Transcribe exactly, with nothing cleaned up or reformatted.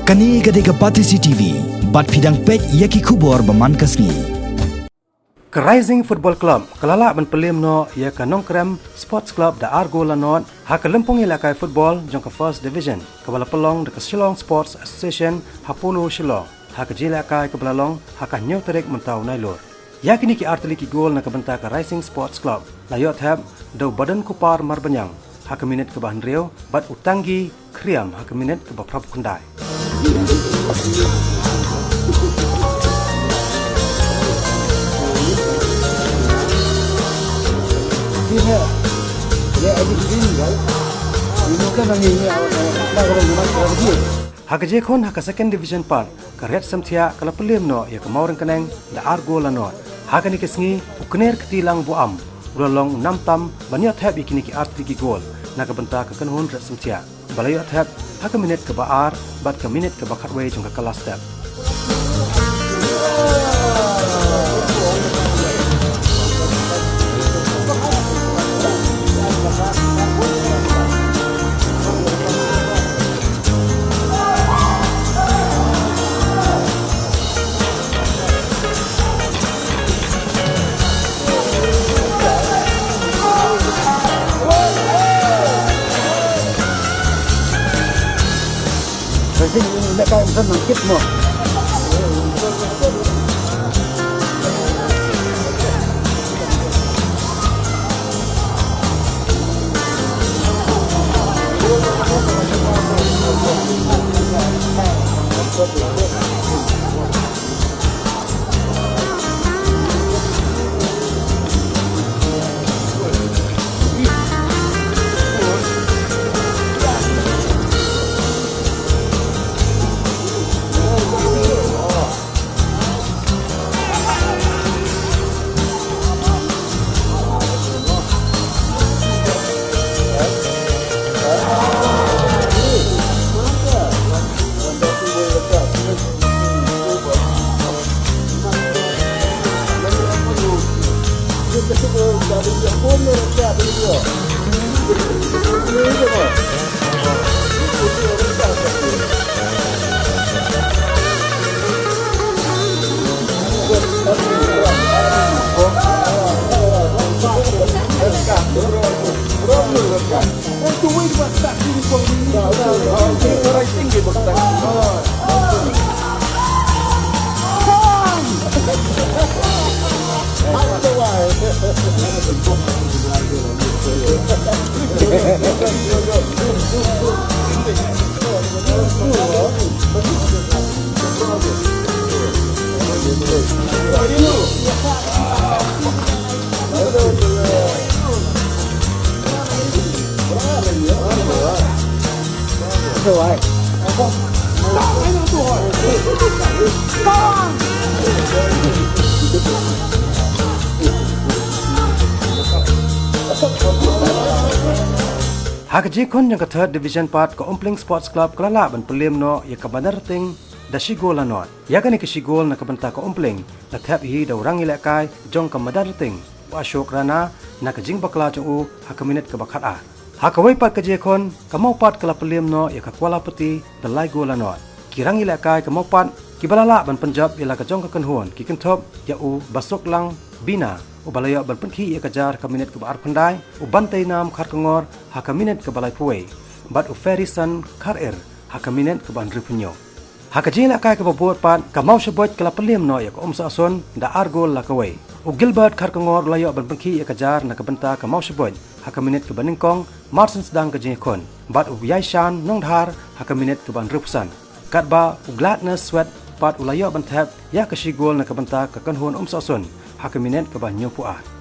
Kane ka dei ka Batesi T V, bad phi dang peit ïa ki khubor ba man ka sngi. Ka Rising Football Club ka la lah ban pynlem noh ïa ka Nongkrem Sports Club da ar gol la nod ha ka lympung ïalehkai football jong ka First Division, kaba la pynlong da ka Shillong Sports Association ha Polo Shillong, ha ka jingïalehkai kaba la long ha ka hynñiew tarik mynta u Nailur. Ïa kine ki ar tylli ki gol na ka bynta ka Rising Sports Club la ïoh thep da u Badon Kupar Marbaniang ha ka minit kaba hynriew bad u Tanggi Khriam ha ka minit kaba phra phew khyndai. Ha ka jingkhun ha ka Second Division pat, ka Red Samthiah ka la pynlem noh ïa ka Mawryngkneng da ar gol la nod. Ha kane ka sngi, u Kner Ktilang Buam u la long u nam tam ban ïoh thep ïa kine ki ar tylli ki gol na ka bynta ka kynhun Red Samthiah, ba la ïoh thep ha ka minit kaba ar bad ka minit kaba khatwei jong ka kylla step. Ha ka jingkhun jong ka Third Division pat, ka Umpling Sports Club ka la lah ban pynlem noh ïa ka Madanrting da shi gol la nod. Ïa kane ka shi gol na ka bynta ka Umpling la thep hi da u rangïalehkai jong ka Madanrting, u Ashok Rana, na ka jingbakla jong u ha ka minit kaba khatar. Ha kawei pat ka jingkhun, ka Mawpat ka la pynlem noh ïa ka Kuala Pati da lai gol la nod. Ki rangïalehkai ka Mawpat kiba la lah ban pynjop ïa la ka jong ka kynhun ki kynthup ïa u Basuklang Bina, uba la ïoh ban pynkhih ïa ka jar ha ka minit kaba arphew khyndai, u Banteinam Kharkongor ha ka minit kaba laiphew wei, bad u Ferryson Kharir ha ka minit kaba hynriewphew hynñiew. Ha ka jingïalehkai kaba bud pat, ka Mawshynrut ka la pynlem noh ïa ka Umsohsun da ar gol la kawei. U Gilbert Kharkongor u la ïoh ban pynkhih ïa ka jar na ka bynta ka Mawshynrut ha ka minit kaba nyngkong, mar syn sdang ka jingkhun, bad u Yaishan Nongdhar ha ka minit kaba hynriewphew san. Katba u Gladness Sweat pat u la ïoh ban thep ïa ka shi gol na ka bynta ka kynhun Umsohsun ha ka minit kaba hynñiewphew ar.